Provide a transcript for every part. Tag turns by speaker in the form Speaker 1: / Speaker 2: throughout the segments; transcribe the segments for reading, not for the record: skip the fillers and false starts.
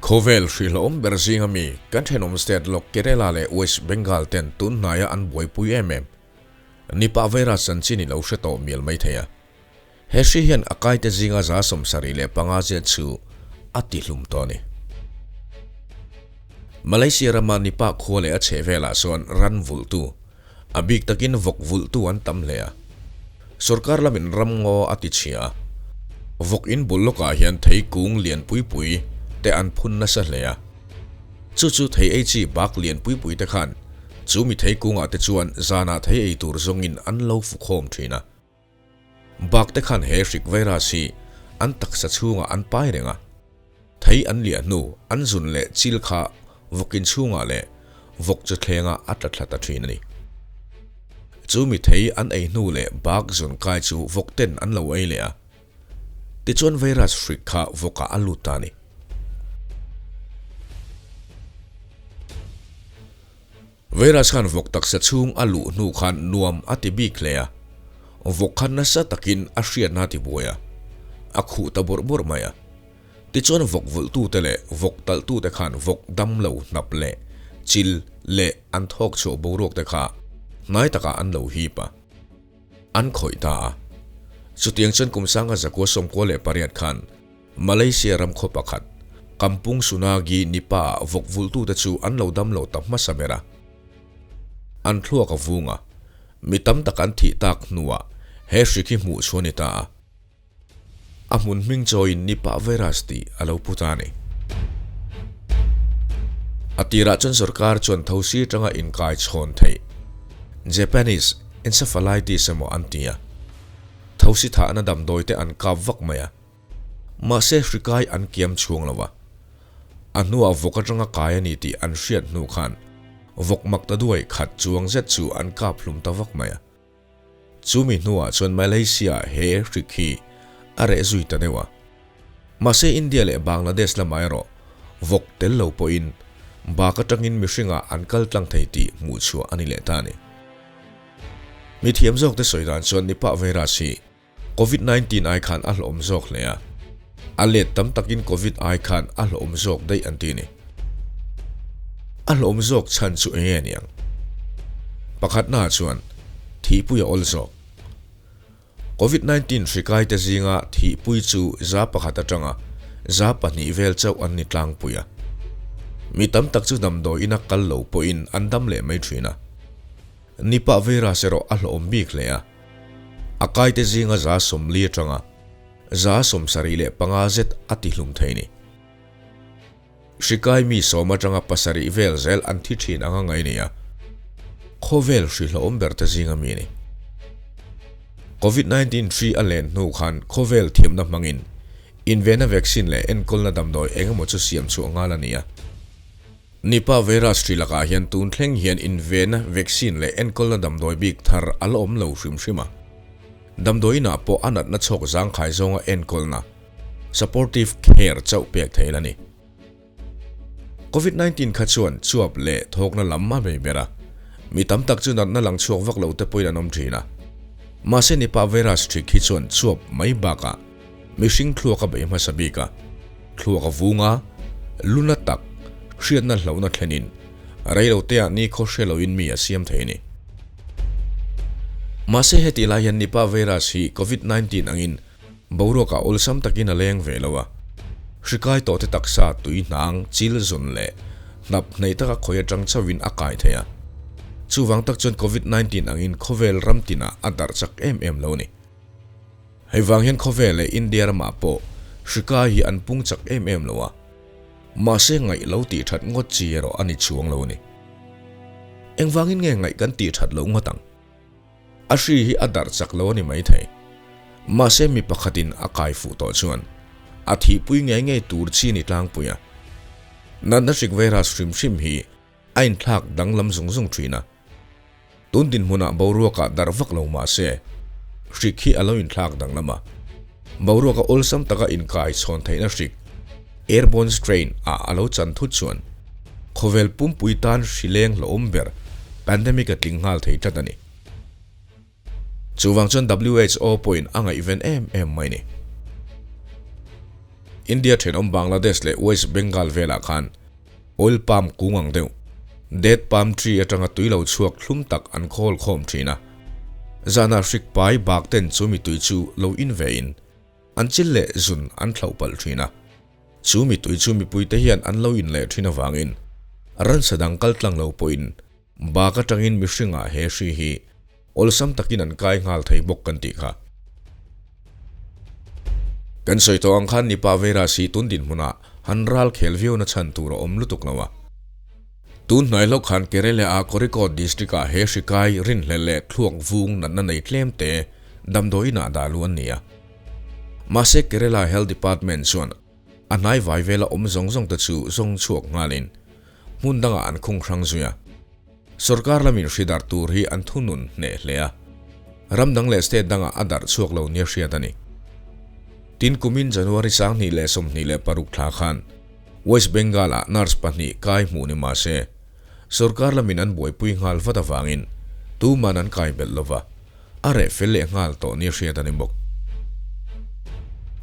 Speaker 1: Khawvel hrilhawm ber zinga mi kan thenawm state lawk Kerala leh West Bengal ten tun hnaia an buaipui em em. Nipah virus chanchin i lo hre tawh mial mai thei a. He hri hian a kaite zinga 75% zet chu a tihlum tawh a ni. Malaysia rama Nipah khua leh a chhehvelah sawn ran vulhtu, a bik takin vawk vulhtu an tam hle a. Sorkar lamin ram ngaw a ti chhia a. Vawk in bul lawkah hian thei kung lian pui pui te an phun nasa hle a. Chu chu thei ei chi bak lian pui pui te khan chu mi thei kungah te chuan zanah thei ei tur zawngin an lo fu khawm thin a. Bak te khan he hrik virus hi an taksa chhungah an pai reng a. Thei an liah hnu an zun leh chil kha vawkin chhungah leh vawk chu thlengah a tla thla ta thin a ni. Chu mi thei an ei hnu leh bak zun kai chu vawk ten an lo ei leh a. Tichuan virus hrik kha vawkah a lut ta a ni. Virus khan vawk taksa chhung a luh hnu khan nuam a ti bik hle a, vawk khan nasa takin a hriatna a ti buai a, a khuh ta bawrh bawrh mai a. Tichuan vawk vulhtute leh vawk talhtute khan vawk dam lo hnap leh chil leh an thawk chhuah boruak te kha hnai takah an lo hip a, an khawih ta a. Chutiang chuan kum sanga 1998 khan Malaysia ram khaw pakhat, Kampung Sunagi Nipah vawk vulhtute chu an lo dam lo ta hmasa ber a. An thluak a vung a, mi tam tak an thih tak hnuah he hri khi hmuh chu a ni ta a. A hmun hming chawiin Nipah virus tih a lo pu ta a ni. A tirah chuan sorkar chuan thosi atanga inkai chhawn theih Japanese encephalitis emaw an ti a. Thosi thahna damdawi te an kap vak mai a. Mahse hri kai an kiam chhuang lo a. A hnuah vawk atanga kai a ni tih an hriat hnu khan vawk mak ta duai khat chuang zet chu an kap hlum ta vak mai a. Chumi hnuah chuan Malaysia he hri khi a reh zui ta deuh a. Mahse India leh Bangladesh lamah erawh vawk tel lo pawhin bak atangin mihringah an kal tlang thei tih hmuhchhuah a ni leh ta a ni. Mi thiam zawkte sawi dan chuan Nipah virus hi Covid 19 ai khan a hlawhawm zawk hle a, a let tam takin Covid ai khan a hlawhawm zawk daih an ti a ni. A hlawhawm zawk chhan chu eng nge niang? Pakhatnaah chuan thihpui a awl zawk. Covid 19 hri kaite zinga thihpui chu 1% atanga 2% vel chauh an ni tlangpui a. Mi tam tak chu damdawi ina kal lo pawhin an dam leh mai thin a. Nipah virus erawh a hlawhawm bik hle a. A kaite zinga 40 atanga 75% zet a tihlum thei ni. Hri kai mi 10 atanga 7 vel zel an thi thin anga ngai ni a, khawvel hri hlauhawm ber te zinga mi a ni. Covid 19 hri a len hnu khan khawvel thiamna hmangin invena vaccine leh enkawlna damdawi engemaw chu siam chhuah nghal a ni a. Nipah virus hri lakah hian tun thleng hian invena vaccine leh enkawlna damdawi bik thar a la awm lo hrim hrim a. Damdawi inah pawh a natna chhawk zangkhai zawnga enkawlna, supportive care, chauh pek theih la ni. Covid 19 kha chuan chuap leh thawkna lam a bei ber a, mi tam tak chu natna lang chhuak vak lo te pawhin an awm thin a. Mahse Nipah virus hri khi chuan chuap mai bakah Mihring thluak a bei hmasa bik a, thluak a vung a, luna tak, hriatna hlauhna thlenin reiloteah ni khaw hre loin mi a siam thei a ni. Mahse hetih lai hian Nipah virus hi Covid 19 angin boruakah awlsam takin a leng ve lo a, hri kai tawhte taksa tui hnang, chil zun leh hnap hnaih taka khawi atang chauhin a kai thei a. Chuvang tak chuan Covid 19 angin khawvel ram tinah a darh chak em em lo a ni. Hei vang hian khawvel leh India ramah pawh hri kai hi an pung chak em em lo a, mahse ngaih lo tih that ngawt chi erawh a ni chuang lo a ni. Engvangin nge ngaih kan tih that loh ngawt ang? A hri hi a darh chak lo a ni maithei. Mahse mi pakhatin a kai fuh tawh chuan a thihpui ngei ngei tur chi ni tlangpui a. Natna hrik virus hrim hrim hi a inthlak danglam zung zung thin a. Tun dinhmunah boruakah darh vak lo mah se, hrik hi a lo inthlak danglam a. Boruaka awlsam taka inkai chhawn theihna hrik, airborne strain, ah a lo chan thut chuan khawvel pumpui tan hri leng hlauhawm ber pandemic a tling nghal thei tlat a ni. Chuvang chuan WHO pawhin a ngaihven em em mai ni. India thenawm Bangladesh leh West Bengal velah khan oil palm kung ang deuh, date palm tree atanga tui lo chhuak thlum tak an khawl khawm thin a. Zanah hrik pai bak ten chu mi tui chu lo in ve in an chil leh zun an thlauh palh thin a. Chu mi tui chu mipuite hian an lo in leh thin avangin ransa dang kal tlang lo pawhin bak atangin mihringah he hri hi awlsam takin an kai nghal thei bawk kan tih kha. Kan sawi tawh ang khan Nipah virus hi tun dinhmunah han ral khel viau na chhan tur a awm lutuk lo a. Tun hnai hlawk khan Kerala a Kozhikode district ah he hri kai rinhlelh leh thluak vung natna nei tlem te damdawiin ah dah luh an ni a. Mahse Kerala Health Department chuan a hnai vai vela awm zawng zawng te chu zawng chhuak nghalin hmun dangah an khung hrang zui a. Sorkar lamin hri darh tur hi an thunun hneh hle a, ram dang leh state dangah a darh chhuak lo nia hriat a ni. Tin, kumin January 2026 thla khan West Bengal-ah nurse pahnih kai hmuh ni mah se, sorkar lamin an buaipui nghal vat avangin tuman an kai belh lova, a reh fel leh nghal tawh nia hriat a ni bawk.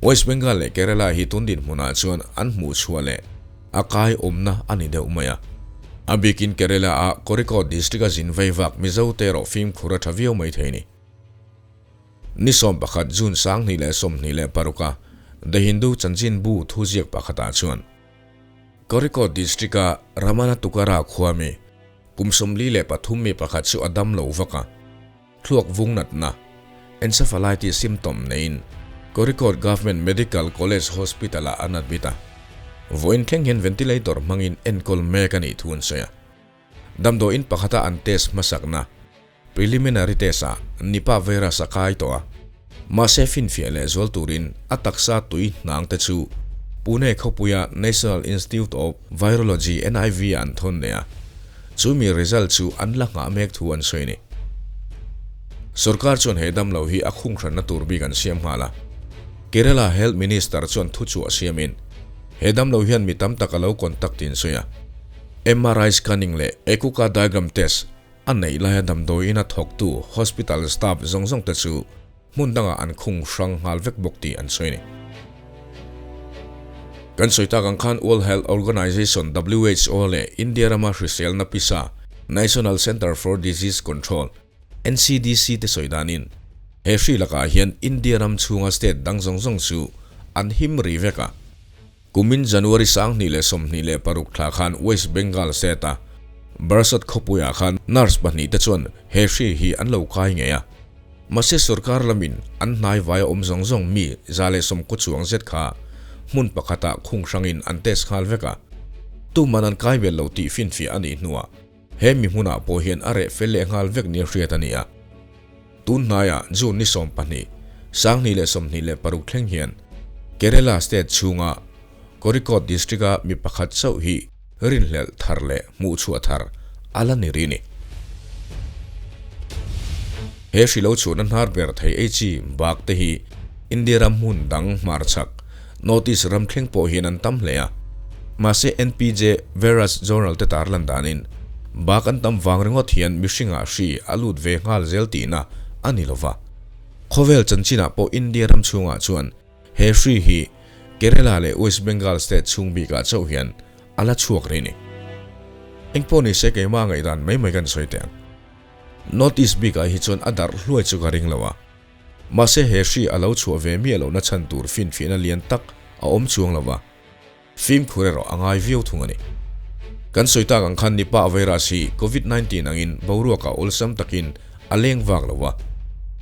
Speaker 1: West Bengal leh Kerala hi tun dinhmunah chuan an hmuhchhuah leh A kai awmna a ni deuh mai a. A bikin Kerala a Kozhikode district a zin vei vak Mizo te erawh fimkhur a tha viau mai thei ni. Ni 11 June 2026 a The Hindu chanchinbu thuziak pakhatah chuan Kozhikode district a Ramanatukara khua mi kum 43 mi pakhat chu a dam lo vak a. Thluak vung natna, encephalitis symptom neiin Kozhikode Government Medical College Hospital-ah an admit a. Vawiin thleng hian ventilator hmangin enkawl mek a nih thu an sawi a. Damdawiin pakhata an test hmasakna, preliminary test-ah Nipah virus a kai tawh a. Mahse finfiah leh zual turin a taksa tui hnang te chu Pune khawpuia National Institute of Virology, NIV, ah an thawn leh a. Chumi result chu an la nghah mek thu an sawi a ni. Sorkar chuan he damlo hi a khung hranna tur bik an siam nghal a. Kerala Health Minister chuan thu chhuah siamin he damlo hian mi tam tak a lo contact tiin sawi a. MRI scanning leh echocardiogram test a neih laia damdawiin a thawktu hospital staff zawng zawng te chu hmun dangah an khung hrang nghal vek bawk tih an sawi a ni. Kan sawi tak ang khan World Health Organization, who, leh India rama hriselna pisa National Centre for Disease Control, NCDC, te sawi danin he hri lakah hian India ram chhunga state dang zawng zawng chu an him ri vek a. Kumin January 2026 thla khan West Bengal state-a Barasat khawpuiah khan nurse pahnih te chuan he hri hi an lo kai ngei a. Mahse sorkar lamin an hnai vai a awm zawng zawng mi 190 chuang zet kha hmun pakhatah khung hrangin an test nghal vek a. Tuman an kai vel lo tih finfiah a nih hnuah he mi hmunah pawh hian a reh fel leh nghal vek nia hriat a ni a. Tun hnaiah June ni 12, 2026 thleng hian Kerala state chhunga Kozhikode district-a mi pakhat chauh hi rinhlelh thar leh hmuhchhuah thar a la ni rih a ni. He hri lo chhuahna hnar ber thei ei chi bak te hi India ram hmun dang hmarchhak, North East ram thleng pawh hian an tam hle a. Mahse NPJ Virus Journal te tarlan danin bak an tam vang ringawt hian mihringah hri a lut ve nghal zel tihna a ni lova. Khawvel chanchinah pawh India ram chhungah chuan he hri hi Kerala leh West Bengal state chhung bikah chauh hian a la chhuak rih a ni. Engpawh nise keimah ngaihdan mai mai kan sawi teh ang. North East bikah hi chuan a darh hluai chu ka ring lo a. Mahse he hri a lo chhuah ve miah lohna chhan tur finfiahna lian tak a awm chuang lo va, fimkhur erawh a ngai viau thung a ni. Kan sawi tak ang khan Nipah virus hi Covid 19 angin boruakah awlsam takin a leng vak lo va,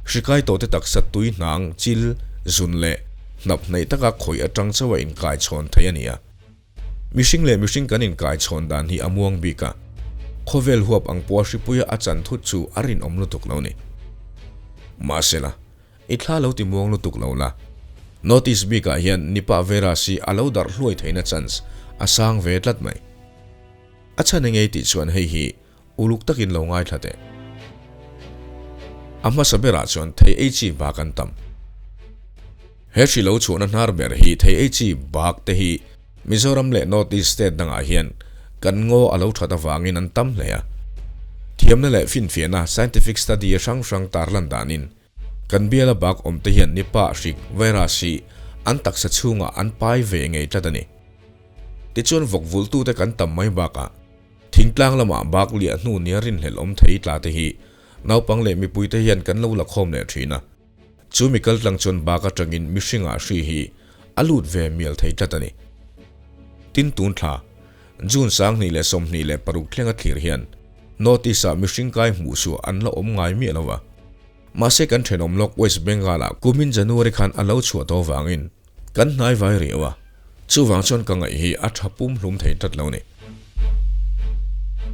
Speaker 1: hri kai tawhte taksa tui hnang, chil, zun leh hnap hnaih taka khawih atang chauha inkaichhawn thei a ni a. Mihring leh mihring kan inkaichhawn dan hi a muang bik a, khawvel huap ang pawha hripuia a chan thut chu a rinawm lutuk lo ni. Mahsela, i thla lo ti muang lutuk lo la. Notice bikah hian Nipah virus hi a lo darh hluai theihna chance a sang ve tlat mai. A chhan engei tih chuan hei hi uluk takin lo ngaithla teh. A hmasa berah chuan thei ei chi bak an tam. He hri lo chhuahna hnar ber hi thei ei chi bak te hi Mizoram leh North East state dangah hian kan ngaw a lo that avangin an tam hle a. Thiamna leh finfiahna, scientific study, hrang hrang tarlan danin kan biala bak awm te hian Nipah hrik, virus, hi an taksa chhungah an pai ve ngei tlat a ni. Tichuan vawk vultute kan tam mai bakah thingtlang lamah bak liah hnu nia rinhlelh awm thei tla te hi naupang leh mipuite hian kan lo la khawm leh thin a. Chu mi kaltlang chuan bak atangin mihringah hri hi a lut ve mial thei tlat a ni. Tin tun thla, June 2026 thlenga thlir hian North East-ah mihring kai hmuh suah an la awm ngai miah lo va. Mahse kan thenawm lawk West Bengal-ah kumin January khan a lo chhuah tawh vangin kan hnai vai riau a, chuvang chuan ka ngaih hi a tha pum hlum thei tlat lo ni.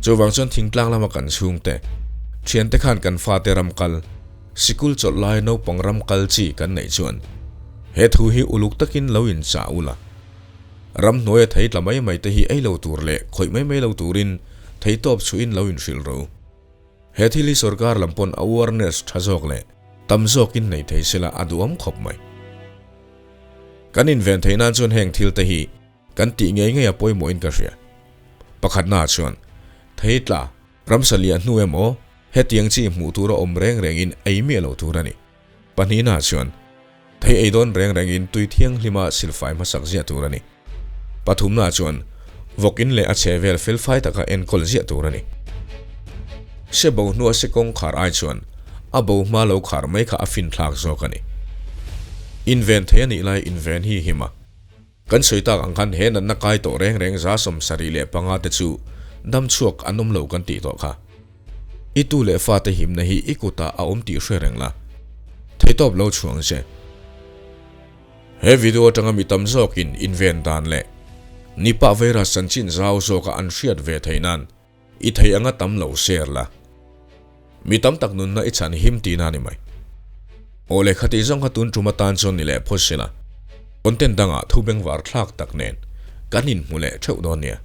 Speaker 1: Chuvang chuan thingtlang lama kan chhungte, thiante khan kan fate ram kal, sikul chawlh lai naupang ram kal chi kan neih chuan he thu hi uluk takin lo inchah ula. Ramhnuaia thei tla mai mai te hi ei lo tur leh khawih mai mai lo turin theitawp chhuihin lo inhrilh ro. He thil hi sorkar lam pawn awareness tha zawk leh tam zawkin nei thei sela a duhawm khawp mai. Kan inven theih nan chuan heng thil te hi kan tih ngei ngei a pawimawhin ka hria. Pakhatnaah chuan thei tla, ramsa liah hnu emaw hetiang chi hmuh tur a awm reng rengin ei miah lo tur a ni. Pahnihnaah chuan thei ei dawn reng rengin tui thianghlima silfai hmasak ziah tur a ni. Pathumnaah chuan vawk in leh a chhe vel felfai taka enkawl ziah tur a ni. Se bo hnua se kawng khar ai chuan a bo hma lo khar mai kha a finthlak zawk a ni. Inven thei a nih lai inven hi him a. Kan sawi tak ang khan he natna kai tawh reng reng 75 te chu dam chhuak an awm lo kan tih tawh kha. I tu leh fate himna hi i kutah a awm tih hre reng la. Theihtawp lo chhuang che. He video atanga mi tam zawkin inven dan leh Nipah virus chanchin zau zawka an hriat ve theih nan i thei anga tam lo share la. Mi tam tak nunna i chhan him tihna a ni mai. Aw lehkha tih zawng kha tun tum atan chuan ni leh phawt sela, content dangah thu bengvar thlak tak nen kan inhmu leh theuh dawn nia.